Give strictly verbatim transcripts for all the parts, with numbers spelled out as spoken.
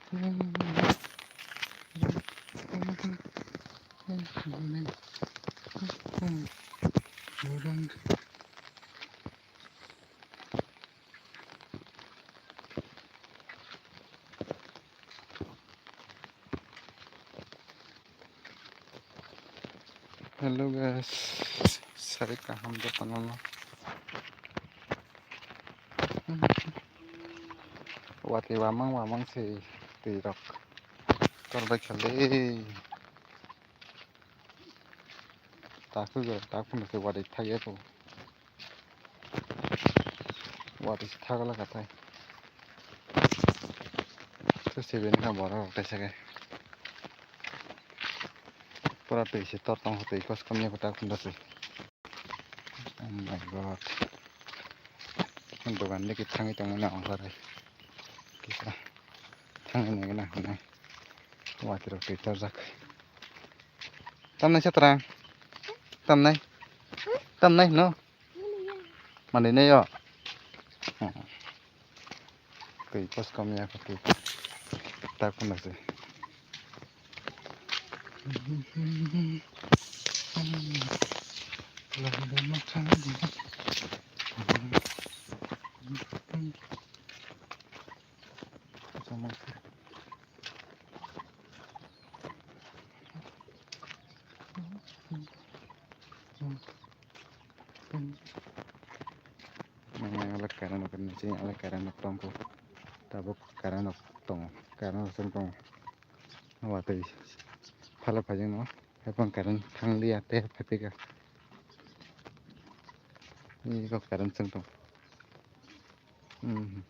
Hello guys, sari kaham jotono no. Watwi wamang wamang se twi rok. Tor bai khale. Takhuk rok takhuk no se watwi thagya ko. Watwi se thagla kathai. To se ben kha borok rok tei sake. Pura twi se tor tong twi koskom ni kwtal khum da se. Oh my God. Dogan de ki thangwi tongmani ang kare. Kisa thangwi nai na hwnwi. Watwi rok twi torjak. Tamnai chatra. Tamnai. Tamnai no. Mani ne yo. Twi koskom ya ko twi. Tak phano se. Mane alak current rok ni sini alak current rok tongkho. Tabuk current rok tongo, current rok chwng tongo. Watwi phalak phaijak no, haikhe current thangliya tei phaiphaikha. Eko current chwng tongo. Hmm.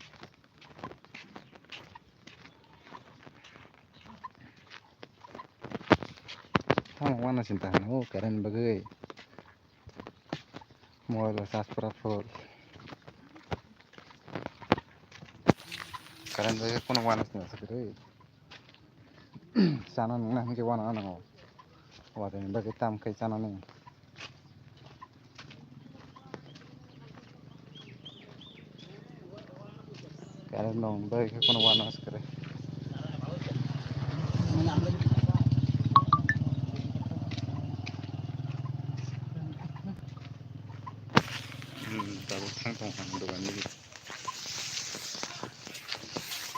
Tamo wana sinta hano current bagwi. Mobile o charge pura full. Current bai kheno wana sini aswk rwi. Chana nungna hinkhe wana nango. Watwi ni bagwi tam khai chanani. Current nung bai khe kheno wana aswk rwi. Hmm, tabuk thang tong ang dogan ni.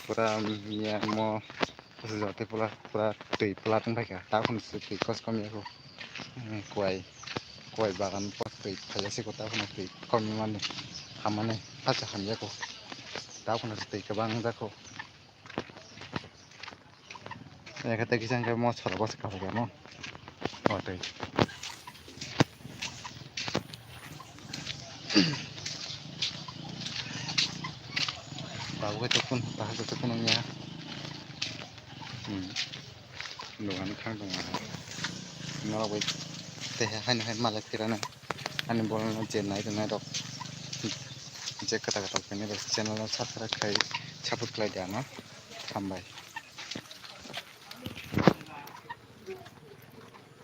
Pura miya mo jotoi pura pura twi plat wng phaikha, ta phano se twi koskom ya kho. Hmm, kuai kuai bagan po twi phaijak se kho, ta phano twi kom mani hamani hacha hamya kho, ta phano se twi kwbang jak kho. Ekha tei kisa hwnkhe mo sora bwswk kaphai kha mo. O twi. Tabuk khe tei kunu, bahai khe tei kunu wngya. Hmm. Dogan khang tong ang. Norok bai tei hai, haino hai malai phirano. Ani bolno je nai tongnai rok. Je kwtal kwtal khainai rok channel no subscribe khai support khlai di ano. Hambai.